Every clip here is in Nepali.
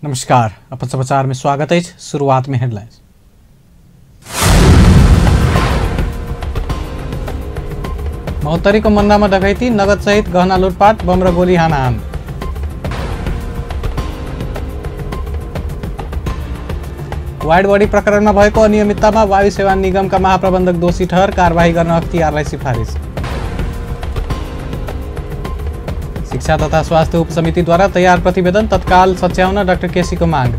नमस्कार, अपन समाचार में स्वागत है। शुरुआत में हेडलाइंस। महोत्तरी को मन्ना में डकैती, नगद सहित गहना लुटपाट, बम र गोली हानाहान। वाइड बॉडी प्रकरणमा भएको अनियमिततामा वायु सेवा निगमका महाप्रबन्धक दोषी ठहर, कारबाही गर्न अख्तियारलाई सिफारिस। शिक्षा तथा स्वास्थ्य उपसमितिद्वारा तयार प्रतिवेदन तत्काल सच्याउन डाक्टर केसीको माग।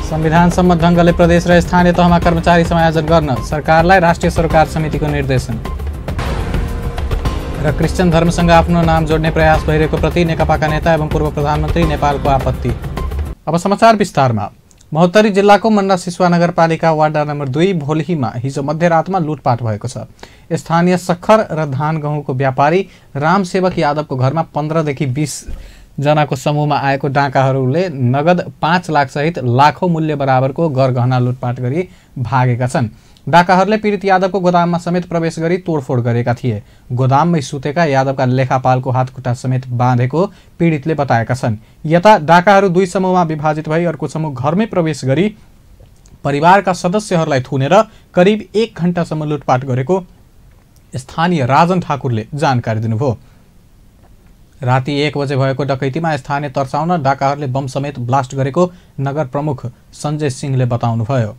संविधानसम्म ढङ्गले प्रदेश र स्थानीय तहमा कर्मचारी समायोजन गर्न सरकारलाई राष्ट्रिय सरोकार समितिको निर्देशन। र क्रिश्चियन धर्मसँग आफ्नो नाम जोड्ने प्रयास भइरहेको प्रति नेकपाका नेता एवं पूर्व प्रधानमन्त्री नेपालको आपत्ति। अब समाचार विस्तारमा। महोत्तरी जिल्लाको मन्ना सिसवा नगरपालिका वार्ड नम्बर 2 भोलहीमा हिजो मध्यरातमा लुटपाट भएको छ। स्थानीय सक्खर र धान गहुँको व्यापारी रामसेवक यादवको घरमा 15 देखि 20 जनाको समूहमा आएको डाँकाहरूले नगद 5 लाख सहित लाखौं मूल्य बराबरको गरगहना लुटपाट गरी भागेका छन्। डाँकाहरूले पीडित यादवको गोदाममा समेत प्रवेश गरी तोडफोड गरेका थिए। गोदाममै सुतेका यादवका लेखापालको हातखुट्टा समेत बाँधेको पीडितले बताएका छन्। यता डाँकाहरू 2 समूहमा विभाजित भई अर्को समूह घरमै प्रवेश गरी परिवारका सदस्यहरूलाई थुनेर करिब 1 घण्टासम्म लुटपाट गरेको स्थानीय राजन ठाकुरले जानकारी दिनुभयो। राति 1 बजे भएको डकैतीमा स्थानीय तर्साउन डाँकाहरूले बम समेत ब्लास्ट गरेको नगर प्रमुख सञ्जय सिंहले बताउनुभयो।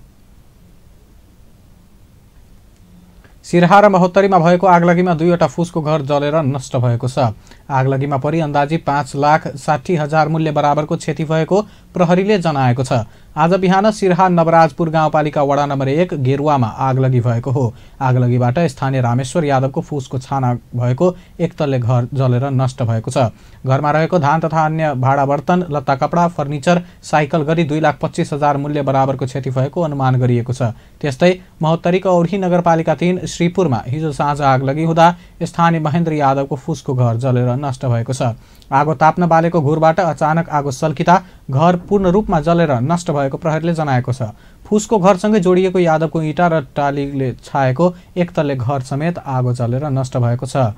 सिरहा र महोत्तरीमा भएको आगलागीमा 2वटा फुसको घर जलेर नष्ट भएको छ। आगलागीमा परि अन्दाजी 5,60,000 मूल्य बराबरको क्षति भएको प्रहरीले जनाएको छ। आज बिहान सिरहा नवराजपुर गाउँपालिका वडा नम्बर 1 गेरुवामा आगलगी भएको हो। आगलगीबाट स्थानीय रामेश्वर यादवको फुसको छाना भएको एक तल्ले घर जलेर नष्ट भएको छ। घरमा रहेको धान तथा अन्य भाडा बर्तन, लत्ता कपडा, फर्निचर, साइकल गरी 2,25,000 मूल्य बराबरको क्षति भएको अनुमान गरिएको छ। त्यस्तै महोत्तरीको औढी नगरपालिका 3 श्रीपुरमा हिजो साँझ आगलगी हुँदा स्थानीय महेन्द्र यादवको फुसको घर जलेर नष्ट भएको छ। आगो ताप्न बालेको घुरबाट अचानक आगो सल्किँदा घर पूर्ण रूपमा जलेर नष्ट भएको प्रहरीले जनाएको छ। फुसको घरसँगै जोडिएको यादवको इँटा र टालीले छाएको एक तल्ले घर समेत आगो जलेर नष्ट भएको छ।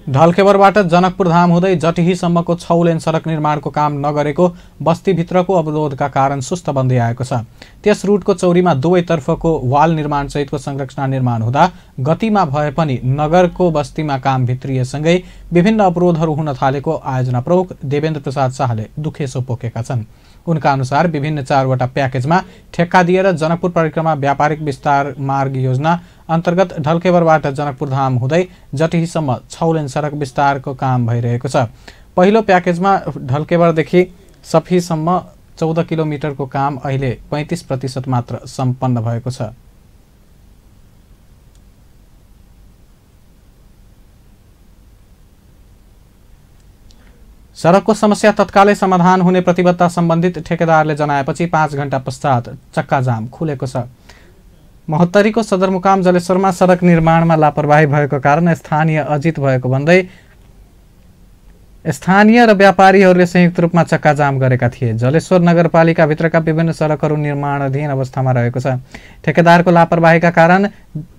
ढलखेबरबाट जनकपुर धाम हुँदै जटिहीसम्मको 6 लेन सडक निर्माणको काम नगरेको बस्तीभित्रको अवरोधका कारण सुस्त बन्दै आएको छ। त्यस रुटको चौरीमा दुवैतर्फको वाल निर्माण सहितको संरचना निर्माण हुँदा गतिमा भए पनि नगरको बस्तीमा काम भित्रिएसँगै विभिन्न अवरोधहरू हुन थालेको आयोजना प्रमुख देवेन्द्र प्रसाद शाहले दुखेसो पोखेका छन्। उनका अनुसार विभिन्न 4वटा प्याकेजमा ठेक्का दिएर जनकपुर परिक्रमा व्यापारिक विस्तार मार्ग योजना अन्तर्गत ढलखेबरबाट जनकपुर धाम हुँदै जटिहीसम्म 6 लेन सडक विस्तारको काम भइरहेको छ। पहिलो प्याकेजमा ढलखेबरदेखि सफीसम्म 14 किलोमिटरको काम अहिले 35% मात्र सम्पन्न भएको छ। सडकको समस्या तत्कालै समाधान हुने प्रतिबद्धता सम्बन्धित ठेकेदारले जनाएपछि 5 घण्टा पश्चात चक्काजाम खुलेको छ। महोत्तरीको सदरमुकाम जलेश्वरमा सडक निर्माणमा लापरवाही भएको कारण स्थानीय अजित भएको भन्दै स्थानीय र व्यापारीहरूले संयुक्त रूपमा चक्काजाम गरेका थिए। जलेश्वर नगरपालिका भित्रका विभिन्न सडकहरू निर्माणाधीन अवस्थामा रहेको छ। ठेकेदारको लापरवाहीका कारण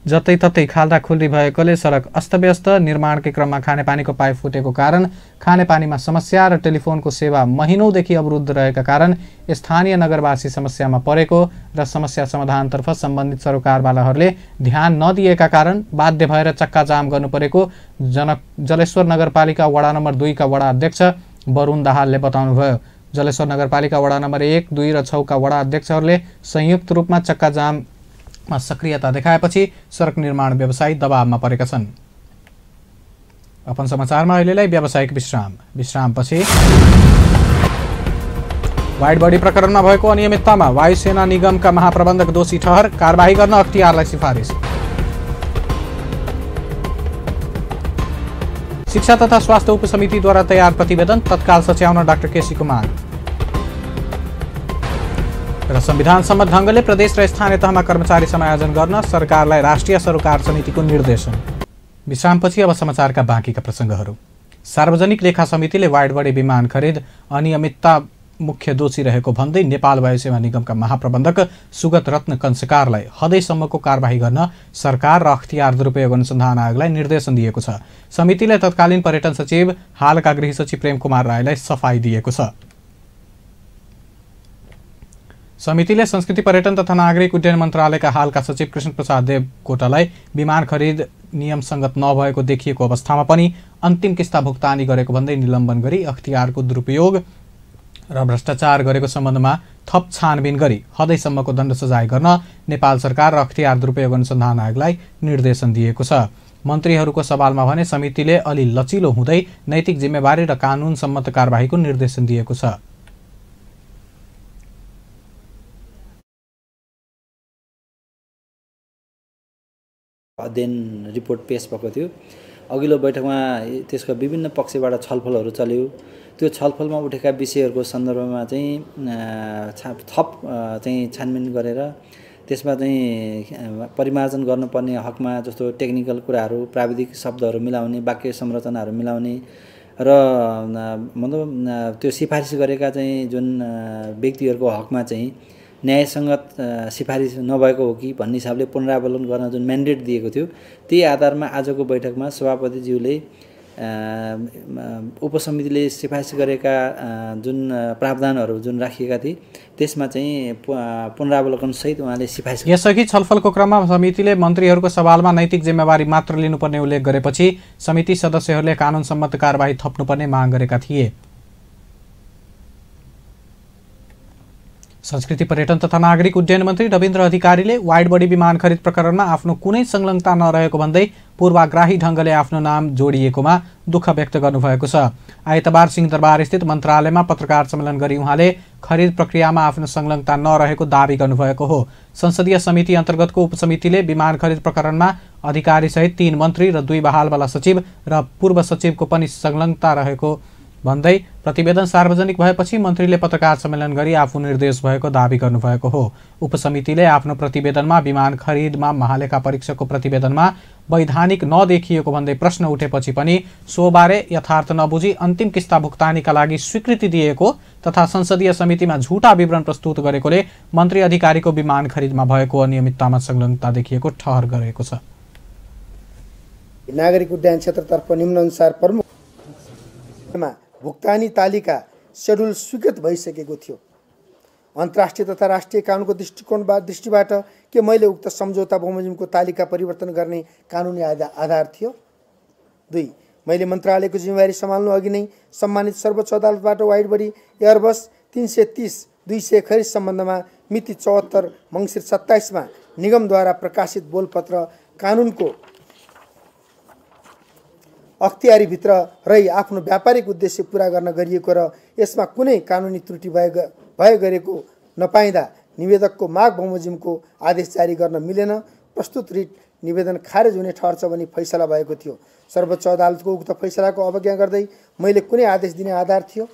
जतैततै खाल्डाखुल्डी भएकोले सडक अस्तव्यस्त, निर्माणकै क्रममा खानेपानीको पाइप फुटेको कारण खानेपानीमा समस्या र टेलिफोनको सेवा महिनौदेखि अवरुद्ध रहेका कारण स्थानीय नगरवासी समस्यामा परेको र समस्या समाधानतर्फ सम्बन्धित सरोकारवालाहरूले ध्यान नदिएका कारण बाध्य भएर चक्काजाम गर्नुपरेको जलेश्वर नगरपालिका वडा नम्बर 2 का वडा अध्यक्ष वरुण दाहालले बताउनुभयो। जलेश्वर नगरपालिका वडा नम्बर 1, 2 र 6 का वडा अध्यक्षहरूले संयुक्त रूपमा चक्काजाममा सक्रियता देखाएपछि सडक निर्माण व्यवसायी दबावमा परेका छन्। अपन समाचारमा अहिलेलाई व्यावसायिक विश्रामपछि वाइड बडी प्रकरणमा भएको अनियमिततामा वायुसेना निगमका महाप्रबन्धक दोषी ठहर, कारबाही गर्न अख्तियारलाई सिफारिस। शिक्षा तथा स्वास्थ्य उपसमितिद्वारा तयार प्रतिवेदन तत्काल सच्याउन डाक्टर केसीको माग। र संविधानसम्म ढङ्गले प्रदेश र स्थानीय तहमा कर्मचारी समायोजन गर्न सरकारलाई राष्ट्रिय सरोकार समितिको निर्देशन। विश्रामपछि अब समाचारका बाँकीका प्रसङ्गहरू। सार्वजनिक लेखा समितिले वाइड बडी विमान खरिद अनियमितता मुख्य दोषी रहेको भन्दै नेपाल वायुसेवा निगमका महाप्रबन्धक सुगत रत्न कंसकारलाई हदैसम्मको कारबाही गर्न सरकार र अख्तियार दुरुपयोग अनुसन्धान आयोगलाई निर्देशन दिएको छ। समितिले तत्कालीन पर्यटन सचिव हालका गृह सचिव प्रेम कुमार राईलाई सफाई दिएको छ। समितिले संस्कृति पर्यटन तथा नागरिक उड्डयन मन्त्रालयका हालका सचिव कृष्ण प्रसाद देवकोटालाई विमान खरिद नियमसङ्गत नभएको देखिएको अवस्थामा पनि अन्तिम किस्ता भुक्तानी गरेको भन्दै निलम्बन गरी अख्तियारको दुरुपयोग र भ्रष्टाचार गरेको सम्बन्धमा थप छानबिन गरी हदैसम्मको दण्ड सजाय गर्न नेपाल सरकार र अख्तियार दुरुपयोग अनुसन्धान आयोगलाई निर्देशन दिएको छ। मन्त्रीहरूको सवालमा भने समितिले अलि लचिलो हुँदै नैतिक जिम्मेवारी र कानुन सम्मत कारबाहीको निर्देशन दिएको छ। अध्ययन रिपोर्ट पेश भएको थियो। अघिल्लो बैठकमा त्यसका विभिन्न पक्षबाट छलफलहरू चल्यो। त्यो छलफलमा उठेका विषयहरूको सन्दर्भमा चाहिँ थप चाहिँ छानबिन गरेर त्यसमा चाहिँ परिमार्जन गर्नुपर्ने हकमा जस्तो टेक्निकल कुराहरू, प्राविधिक शब्दहरू मिलाउने, वाक्य संरचनाहरू मिलाउने र मतलब त्यो सिफारिस गरेका चाहिँ जुन व्यक्तिहरूको हकमा चाहिँ न्यायसङ्गत सिफारिस नभएको हो कि भन्ने हिसाबले पुनरावलोकन गर्न जुन म्यान्डेट दिएको थियो, त्यही आधारमा आजको बैठकमा सभापतिज्यूले उपसमितिले सिफारिस गरेका जुन प्रावधानहरू जुन राखिएका थिए त्यसमा चाहिँ पुनरावलोकन सहित उहाँले सिफारिस। यसअघि छलफलको क्रममा समितिले मन्त्रीहरूको सवालमा नैतिक जिम्मेवारी मात्र लिनुपर्ने उल्लेख गरेपछि समिति सदस्यहरूले कानुन सम्मत कारबाही थप्नुपर्ने माग गरेका थिए। संस्कृति पर्यटन तथा नागरिक उड्डयन मन्त्री रविन्द्र अधिकारीले वाइड बडी विमान खरिद प्रकरणमा आफ्नो कुनै संलग्नता नरहेको भन्दै पूर्वाग्राही ढङ्गले आफ्नो नाम जोडिएकोमा दुःख व्यक्त गर्नुभएको छ। आइतबार सिंहदरबार स्थित मन्त्रालयमा पत्रकार सम्मेलन गरी उहाँले खरिद प्रक्रियामा आफ्नो संलग्नता नरहेको दावी गर्नुभएको हो। संसदीय समिति अन्तर्गतको उपसमितिले विमान खरिद प्रकरणमा अधिकारीसहित 3 मन्त्री र 2 बहालवाला सचिव र पूर्व सचिवको पनि संलग्नता रहेको भन्दै प्रतिवेदन सार्वजनिक भएपछि मन्त्रीले पत्रकार सम्मेलन गरी आफू निर्देश भएको दावी गर्नुभएको हो। उपसमितिले आफ्नो प्रतिवेदनमा विमान खरिदमा महालेखा परीक्षकको प्रतिवेदनमा वैधानिक नदेखिएको भन्दै प्रश्न उठेपछि पनि सोबारे यथार्थ नबुझी अन्तिम किस्ता भुक्तानीका लागि स्वीकृति दिएको तथा संसदीय समितिमा झुटा विवरण प्रस्तुत गरेकोले मन्त्री अधिकारीको विमान खरिदमा भएको अनियमिततामा संलग्नता देखिएको ठहर गरेको छ। नागरिक उड्डयन क्षेत्रतर्फ निम्नानुसार प्रमुखमा भुक्तानी तालिका शेड्युल स्वीकृत भइसकेको थियो। अन्तर्राष्ट्रिय तथा राष्ट्रिय कानुनको दृष्टिबाट के मैले उक्त सम्झौता बमोजिमको तालिका परिवर्तन गर्ने कानुनी आधार थियो? 2. मैले मन्त्रालयको जिम्मेवारी सम्हाल्नु अघि नै सम्मानित सर्वोच्च अदालतबाट वाइड बडी एयरबस 330-200 खरिद सम्बन्धमा मिति 74 मङ्सिर 27 मा निगमद्वारा प्रकाशित बोलपत्र कानुनको अख्तियारीभित्र रही आफ्नो व्यापारिक उद्देश्य पूरा गर्न गरिएको र यसमा कुनै कानुनी त्रुटि भए गरेको नपाइँदा निवेदकको माग बमोजिमको आदेश जारी गर्न मिलेन। प्रस्तुत रिट निवेदन खारेज हुने ठहर्छ भनी फैसला भएको थियो। सर्वोच्च अदालतको उक्त फैसलाको अवज्ञा गर्दै मैले कुनै आदेश दिने आधार थियो?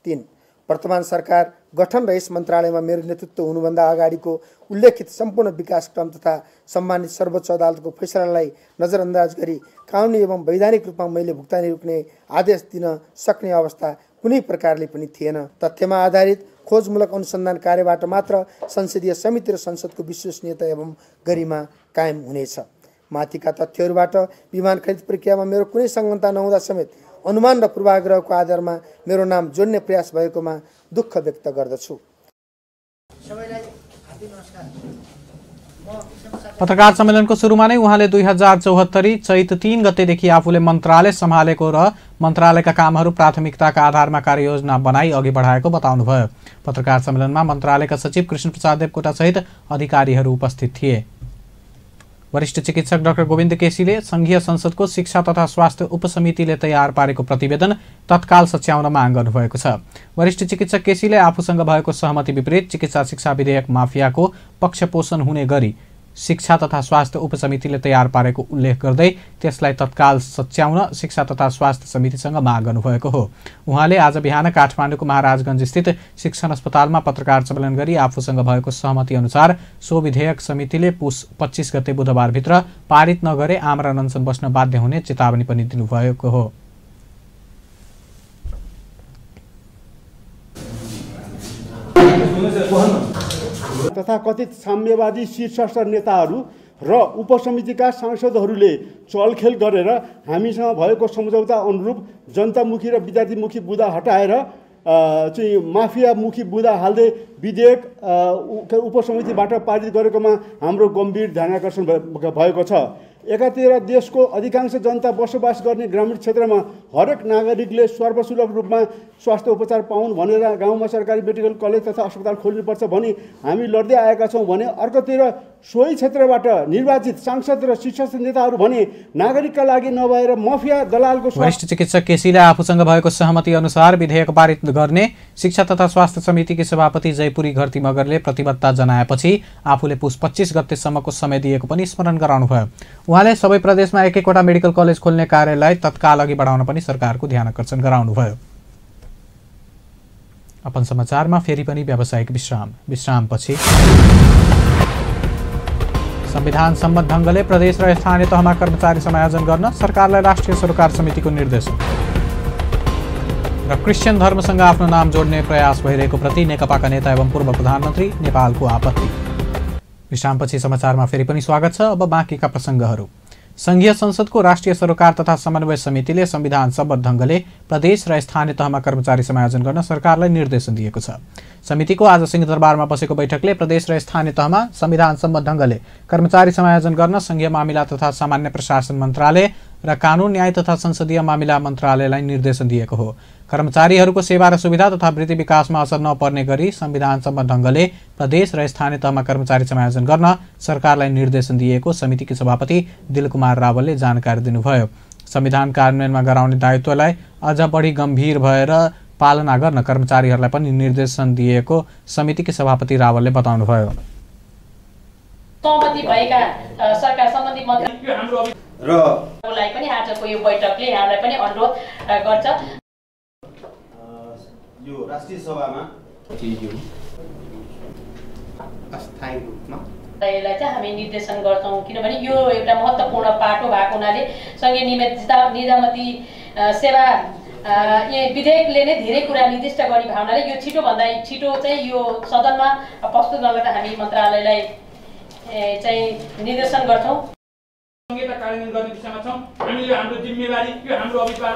3. वर्तमान सरकार गठन र यस मन्त्रालयमा मेरो नेतृत्व हुनुभन्दा अगाडिको उल्लेखित सम्पूर्ण विकासक्रम तथा सम्मानित सर्वोच्च अदालतको फैसलालाई नजरअन्दाज गरी कानुनी एवं वैधानिक रूपमा मैले भुक्तानी रोक्ने आदेश दिन सक्ने अवस्था कुनै प्रकारले पनि थिएन। तथ्यमा आधारित खोजमूलक अनुसन्धान कार्यबाट मात्र संसदीय समिति र संसदको विश्वसनीयता एवं गरिमा कायम हुनेछ। माथिका तथ्यहरूबाट विमान खरिद प्रक्रियामा मेरो कुनै संलग्नता नहुँदा समेत अनुमान र पूर्वाग्रहको आधारमा मेरो नाम जोड्ने प्रयास भएकोमा दुःख व्यक्त गर्दछु। पत्रकार सम्मेलनको सुरुमा नै उहाँले 2074 चैत 3 गतेदेखि आफूले मन्त्रालय सम्हालेको र मन्त्रालयका कामहरू प्राथमिकताका आधारमा कार्ययोजना बनाई अघि बढाएको बताउनुभयो। पत्रकार सम्मेलनमा मन्त्रालयका सचिव कृष्ण प्रसाद देवकोटा सहित अधिकारीहरू उपस्थित थिए। वरिष्ठ चिकित्सक डाक्टर गोविन्द केसीले संघीय संसदको शिक्षा तथा स्वास्थ्य उपसमितिले तयार पारेको प्रतिवेदन तत्काल सच्याउन माग गर्नुभएको छ। वरिष्ठ चिकित्सक केसीले आफूसँग भएको सहमति विपरीत चिकित्सा शिक्षा विधेयक माफियाको पक्षपोषण हुने गरी शिक्षा तथा स्वास्थ्य उपसमितिले तयार पारेको उल्लेख गर्दै त्यसलाई तत्काल सच्याउन शिक्षा तथा स्वास्थ्य समितिसँग माग गर्नुभएको हो। उहाँले आज बिहान काठमाडौँको महाराजगञ्ज स्थित शिक्षण अस्पतालमा पत्रकार सम्मेलन गरी आफूसँग भएको सहमति अनुसार सो विधेयक समितिले पुस 25 गते बुधबारभित्र पारित नगरे आमरण अनसन बस्न बाध्य हुने चेतावनी पनि दिनुभएको हो। तथाकथित साम्यवादी शीर्षस्थ नेताहरू र उपसमितिका सांसदहरूले चलखेल गरेर हामीसँग भएको सम्झौता अनुरूप जनतामुखी र विद्यार्थीमुखी बुँदा हटाएर चाहिँ माफियामुखी बुँदा हाल्दै विधेयक उपसमितिबाट पारित गरेकोमा हाम्रो गम्भीर ध्यानाकर्षण भएको छ। एकातिर देशको अधिकांश जनता बसोबास गर्ने ग्रामीण क्षेत्रमा हरेक नागरिकले सर्वसुलभ रूपमा स्वास्थ्य उपचार पाउन् भनेर गाउँमा सरकारी मेडिकल कलेज तथा अस्पताल खोल्नुपर्छ भनी हामी लड्दै आएका छौँ भने अर्कोतिर सोही क्षेत्रबाट निर्वाचित सांसद र शीर्षस्थ नेताहरू भने नागरिकका लागि नभएर माफिया दलालको। वरिष्ठ चिकित्सक केसीले आफूसँग भएको सहमति अनुसार विधेयक पारित गर्ने शिक्षा तथा स्वास्थ्य समितिकी सभापति जयपुरी घरती मगरले प्रतिबद्धता जनाएपछि आफूले पुस 25 गतेसम्मको समय दिएको पनि स्मरण गराउनुभयो। उहाँले सबै प्रदेशमा एक एकवटा मेडिकल कलेज खोल्ने कार्यलाई तत्काल अघि बढाउन पनि सरकारको ध्यानाकर्षण गराउनुभयो। अपन समाचारमा फेरि पनि व्यावसायिक विश्रामपछि संविधान सम्मत ढङ्गले प्रदेश र स्थानीय तहमा कर्मचारी समायोजन गर्न सरकारलाई राष्ट्रिय सरोकार समितिको निर्देशन र क्रिश्चियन धर्मसँग आफ्नो नाम जोड्ने प्रयास भइरहेको प्रति नेकपाका नेता एवं पूर्व प्रधानमन्त्री नेपालको आपत्ति। विश्रामपछि समाचारमा फेरि पनि स्वागत छ। अब बाँकीका प्रसङ्गहरू। संघीय संसदको राष्ट्रिय सरोकार तथा समन्वय समितिले संविधान सम्बद्ध ढङ्गले प्रदेश र स्थानीय तहमा कर्मचारी समायोजन गर्न सरकारलाई निर्देशन दिएको छ। समितिको आज सिंहदरबारमा बसेको बैठकले प्रदेश र स्थानीय तहमा संविधान सम्बद्ध ढङ्गले कर्मचारी समायोजन गर्न संघीय मामिला तथा सामान्य प्रशासन मन्त्रालय र कानून न्याय तथा संसदीय मामिला मन्त्रालयलाई निर्देशन दिएको हो। कर्मचारीहरूको सेवा र सुविधा तथा वृत्ति विकासमा असर नपर्ने गरी संविधान सम्बद्ध ढङ्गले प्रदेश र स्थानीय तहमा कर्मचारी समायोजन गर्न सरकारलाई निर्देशन दिएको समितिकी सभापति दिलकुमार रावलले जानकारी दिनुभयो। संविधान कार्यान्वयनमा गराउने दायित्वलाई अझ बढी गम्भीर भएर पालना गर्न कर्मचारीहरूलाई पनि निर्देशन दिएको समितिकी सभापति रावलले बताउनुभयो। सहमति भएका सरकार सम्बन्धी मन्त्री र पनि आजको यो बैठकले यहाँलाई पनि अनुरोध गर्छ। यो राष्ट्रिय सभामा यो अस्थायी रूपमा यसलाई चाहिँ हामी निर्देशन गर्छौँ, किनभने यो एउटा महत्त्वपूर्ण पाटो भएको हुनाले संघीय निजामती सेवा विधेयकले नै धेरै कुरा निर्दिष्ट गर्ने भावनाले यो छिटोभन्दा छिटो चाहिँ यो सदनमा प्रस्तुत गर्न हामी मन्त्रालयलाई चाहिँ निर्देशन गर्छौँ।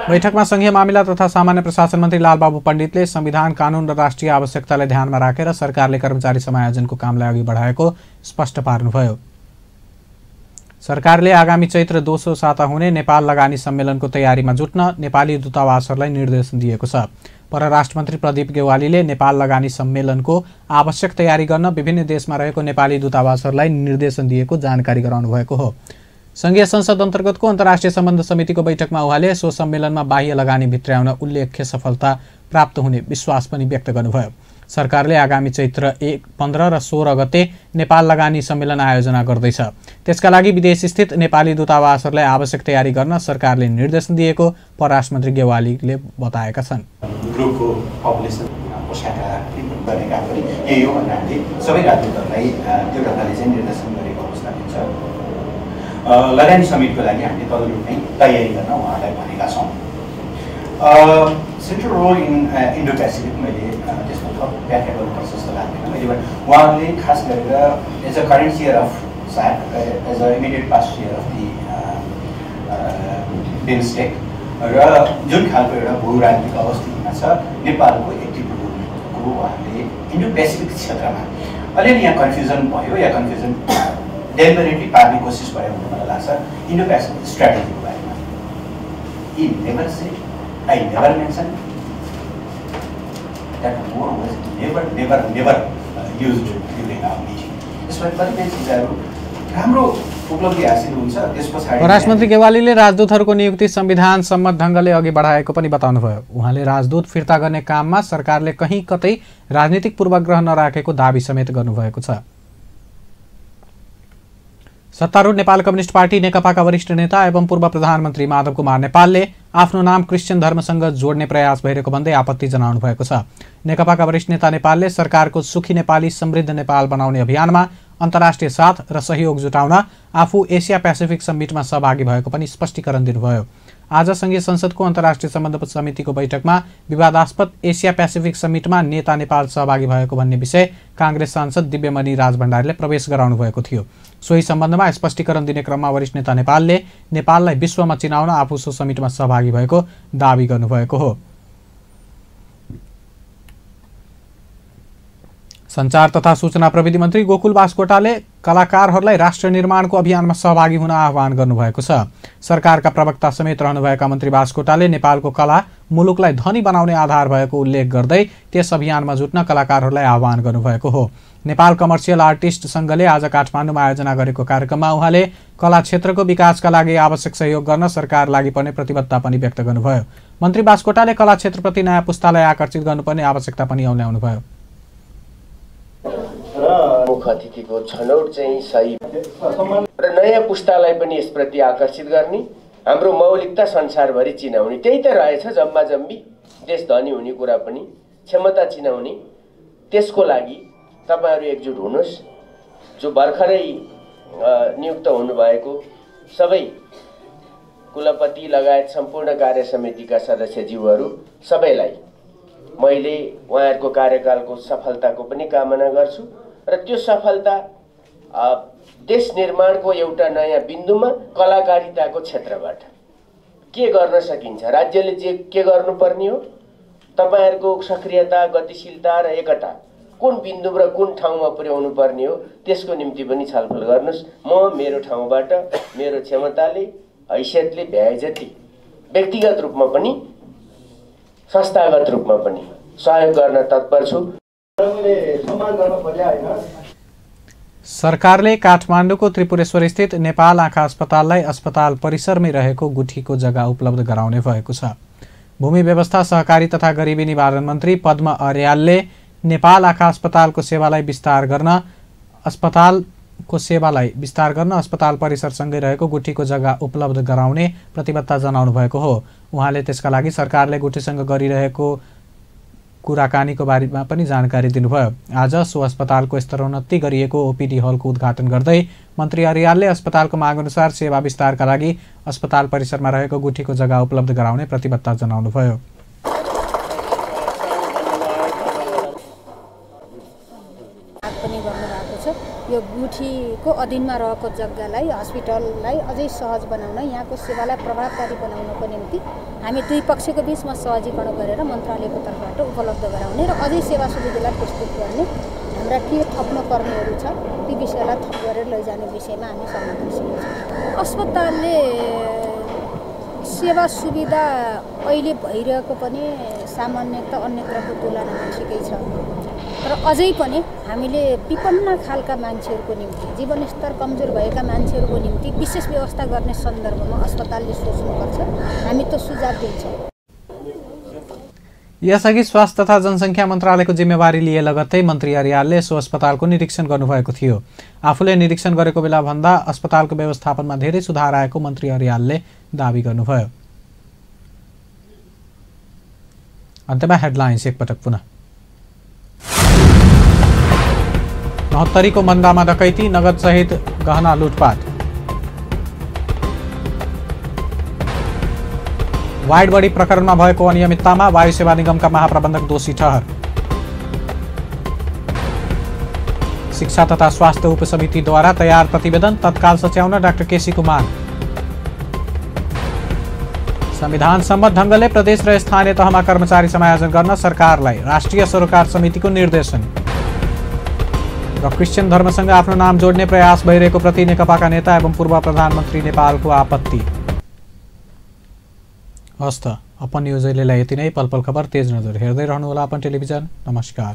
बैठकमा संघीय मामिला तथा सामान्य प्रशासन मन्त्री लालबाबु पण्डितले संविधान कानून र राष्ट्रिय आवश्यकतालाई ध्यानमा राखेर सरकारले कर्मचारी समायोजनको कामलाई अघि बढाएको स्पष्ट पार्नुभयो। सरकारले आगामी चैत्र दोस्रो साता हुने नेपाल लगानी सम्मेलनको तयारीमा जुट्न नेपाली दूतावासहरूलाई निर्देशन दिएको छ। परराष्ट्र मन्त्री प्रदीप गेवालीले नेपाल लगानी सम्मेलनको आवश्यक तयारी गर्न विभिन्न देशमा रहेको नेपाली दूतावासहरूलाई निर्देशन दिएको जानकारी गराउनु भएको हो। संघीय संसद अन्तर्गतको अन्तर्राष्ट्रिय सम्बन्ध समितिको बैठकमा उहाँले सो सम्मेलनमा बाह्य लगानी भित्र्याउन उल्लेख्य सफलता प्राप्त हुने विश्वास पनि व्यक्त गर्नुभयो। सरकारले आगामी चैत्र 15 र 16 गते नेपाल लगानी सम्मेलन आयोजना गर्दैछ। त्यसका लागि विदेश स्थित नेपाली दूतावासहरूलाई आवश्यक तयारी गर्न सरकारले निर्देशन दिएको परराष्ट्र मन्त्री गेवालीले बताएका छन्। ग्रुपको पपुलेसन गर्ने काम पनि यही हो भनेर हामीले सबै राजदूतहरूलाई त्यो ढङ्गले चाहिँ निर्देशन गरेको अवस्था हुन्छ। लगानी समिटको लागि हामीले तदनुरूप नै तयारी गर्न उहाँलाई भनेका छौँ। Central role in Indo Pacific मैले त्यसको थप व्याख्या गर्नुपर्छ जस्तो लाग्दैन। मैले उहाँले खास गरेर as a current year of SAC, as a immediate past year of the BIMSTEC र जुन खालको एउटा भूराजनीतिक अवस्थितिमा छ नेपालको एक्टिभ रोलको उहाँले इन्डो पेसिफिक क्षेत्रमा अलिअलि यहाँ कन्फ्युजन भयो या कन्फ्युजन डेलिबरेटली पार्ने कोसिस भयो भन्ने मलाई लाग्छ इन्डो पेसिफिक स्ट्राटेजीको बारेमा। He never said, I never mentioned that war was never used during our meeting. यसमा कतिपय चिजहरू राम्रो उपलब्धि हासिल हुन्छ। त्यसपछि परराष्ट्र मन्त्री गेवालीले राजदूतहरूको नियुक्ति संविधान सम्मत ढङ्गले अघि बढाएको पनि बताउनुभयो। उहाँले राजदूत फिर्ता गर्ने काममा सरकारले कहीँ कतै राजनीतिक पूर्वाग्रह नराखेको दाबी समेत गर्नुभएको छ। सत्तारूढ नेपाल कम्युनिस्ट पार्टी नेकपाका वरिष्ठ नेता एवं पूर्व प्रधानमन्त्री माधव कुमार नेपालले आफ्नो नाम क्रिश्चियन धर्मसँग जोड्ने प्रयास भइरहेको भन्दै आपत्ति जनाउनु भएको छ। नेकपाका वरिष्ठ नेता नेपालले सरकारको सुखी नेपाली समृद्ध नेपाल बनाउने अभियानमा अन्तर्राष्ट्रिय साथ र सहयोग जुटाउन आफू एसिया पेसिफिक समिटमा सहभागी भएको पनि स्पष्टीकरण दिनुभयो। आज संघीय संसदको अन्तर्राष्ट्रिय सम्बन्ध समितिको बैठकमा विवादास्पद एसिया पेसिफिक समिटमा नेता नेपाल सहभागी भएको भन्ने विषय कांग्रेस सांसद दिव्यमणि राजभण्डारीले प्रवेश गराउनु भएको थियो। सोही सम्बन्धमा स्पष्टीकरण दिने क्रममा वरिष्ठ नेता नेपाललाई विश्वमा चिनाउन आफू सो समिटमा सहभागी भएको दावी गर्नुभएको हो। सञ्चार तथा सूचना प्रविधि मन्त्री गोकुल बास्कोटाले कलाकारहरूलाई राष्ट्र निर्माणको अभियानमा सहभागी हुन आह्वान गर्नुभएको छ। सरकारका प्रवक्ता समेत रहनुभएका मन्त्री बास्कोटाले नेपालको कला मुलुकलाई धनी बनाउने आधार भएको उल्लेख गर्दै त्यस अभियानमा जुट्न कलाकारहरूलाई आह्वान गर्नुभएको हो। नेपाल कमर्सियल आर्टिस्ट संघले आज काठमाडौँमा आयोजना गरेको कार्यक्रममा उहाँले कला क्षेत्रको विकासका लागि आवश्यक सहयोग गर्न सरकार लागि पर्ने प्रतिबद्धता पनि व्यक्त गर्नुभयो। मन्त्री बास्कोटाले कला क्षेत्रप्रति नयाँ पुस्तालाई आकर्षित गर्नुपर्ने आवश्यकता पनि औल्याउनुभयो। र मुख्य अतिथिको छनौट चाहिँ सही र नयाँ पुस्तालाई पनि यसप्रति आकर्षित गर्ने, हाम्रो मौलिकता संसारभरि चिनाउने, त्यही त रहेछ जम्मा जम्मी देश धनी हुने कुरा पनि क्षमता चिनाउने। त्यसको लागि तपाईहरु एकजुट हुनुहोस्। जो भर्खरै नियुक्त हुनुभएको सबै कुलपति लगायत सम्पूर्ण कार्य समितिका सदस्यज्यूहरू सबैलाई मैले उहाँहरूको कार्यकालको सफलताको पनि कामना गर्छु र त्यो सफलता देश निर्माणको एउटा नयाँ बिन्दुमा कलाकारिताको क्षेत्रबाट के गर्न सकिन्छ, राज्यले के गर्नुपर्ने हो, तपाईहरुको सक्रियता, गतिशीलता र एकता कुन बिन्दु र कुन ठाउँमा पुर्याउनु पर्ने हो, त्यसको निम्ति पनि छलफल गर्नुस्। म मेरो ठाउँबाट मेरो क्षमताले हैसियतले भ्याए जति व्यक्तिगत रूपमा पनि संस्थागत रूपमा पनि सहयोग गर्न तत्पर छु। सरकारले काठमाडौँको त्रिपुरेश्वर स्थित नेपाल आँखा अस्पताललाई अस्पताल परिसरमै रहेको गुठीको जग्गा उपलब्ध गराउने भएको छ। भूमि व्यवस्था, सहकारी तथा गरिबी निवारण मन्त्री पद्म अर्यालले नेपाल आँखा अस्पतालको सेवालाई विस्तार गर्न अस्पताल परिसरसँगै रहेको गुठीको जग्गा उपलब्ध गराउने प्रतिबद्धता जनाउनु भएको हो। उहाँले त्यसका लागि सरकारले गुठीसँग गरिरहेको कुराकानीको बारेमा पनि जानकारी दिनुभयो। आज सो अस्पतालको स्तरोन्नति गरिएको ओपीडी हलको उद्घाटन गर्दै मन्त्री अर्यालले अस्पतालको मागअनुसार सेवा विस्तारका लागि अस्पताल परिसरमा रहेको गुठीको जग्गा उपलब्ध गराउने प्रतिबद्धता जनाउनुभयो। यो गुठीको अधीनमा रहेको जग्गालाई हस्पिटललाई अझै सहज बनाउन, यहाँको सेवालाई प्रभावकारी बनाउनको निम्ति हामी दुई पक्षको बीचमा सहजीकरण गरेर मन्त्रालयको तर्फबाट उपलब्ध गराउने र अझै सेवा सुविधालाई प्रस्तुत गर्ने, हाम्रा के थप्नुपर्नेहरू छ ती विषयलाई थप गरेर लैजाने विषयमा हामी संवेदनशील छौँ। अस्पतालले सेवा सुविधा अहिले भइरहेको पनि सामान्यतः अन्यत्रको तुलनामा ठिकै छ र अझै पनि हामीले विपन्न खालका मान्छेहरूको निम्ति, जीवनस्तर कमजोर भएका मान्छेहरूको निम्ति विशेष व्यवस्था गर्ने सन्दर्भमा अस्पतालले सोच्नुपर्छ। हामी त सुझाव दिन्छौँ। यसअघि स्वास्थ्य तथा जनसङ्ख्या मन्त्रालयको जिम्मेवारी लिए लगत्तै मन्त्री अर्यालले सो अस्पतालको निरीक्षण गर्नुभएको थियो। आफूले निरीक्षण गरेको बेला भन्दा अस्पतालको व्यवस्थापनमा धेरै सुधार आएको मन्त्री अर्यालले दावी गर्नुभयो। अन्त्यमा हेडलाइन्स एकपटक पुनः। 69 को मन्दामा डकैती, नगद सहित गहना लुटपाट। वाइड बडी प्रकरणमा भएको अनियमिततामा वायु सेवा निगमका महाप्रबन्धक दोषी ठहर। शिक्षा तथा स्वास्थ्य उपसमितिद्वारा तयार प्रतिवेदन तत्काल सच्याउन डाक्टर केसीको माग। संविधान सम्मत ढंगले प्रदेश र स्थानीय तहमा कर्मचारी समायोजन गर्न सरकारलाई राष्ट्रिय सरोकार समितिको निर्देशन। र क्रिश्चियन धर्मसँग आफ्नो नाम जोड्ने प्रयास भइरहेको प्रति नेकपाका नेता एवं पूर्व प्रधानमन्त्री नेपालको आपत्ति। हस्त अपन न्युज अहिलेलाई यति नै। पल पल खबर तेज नजर हेर्दै रहनुहोला अपन टेलिभिजन। नमस्कार।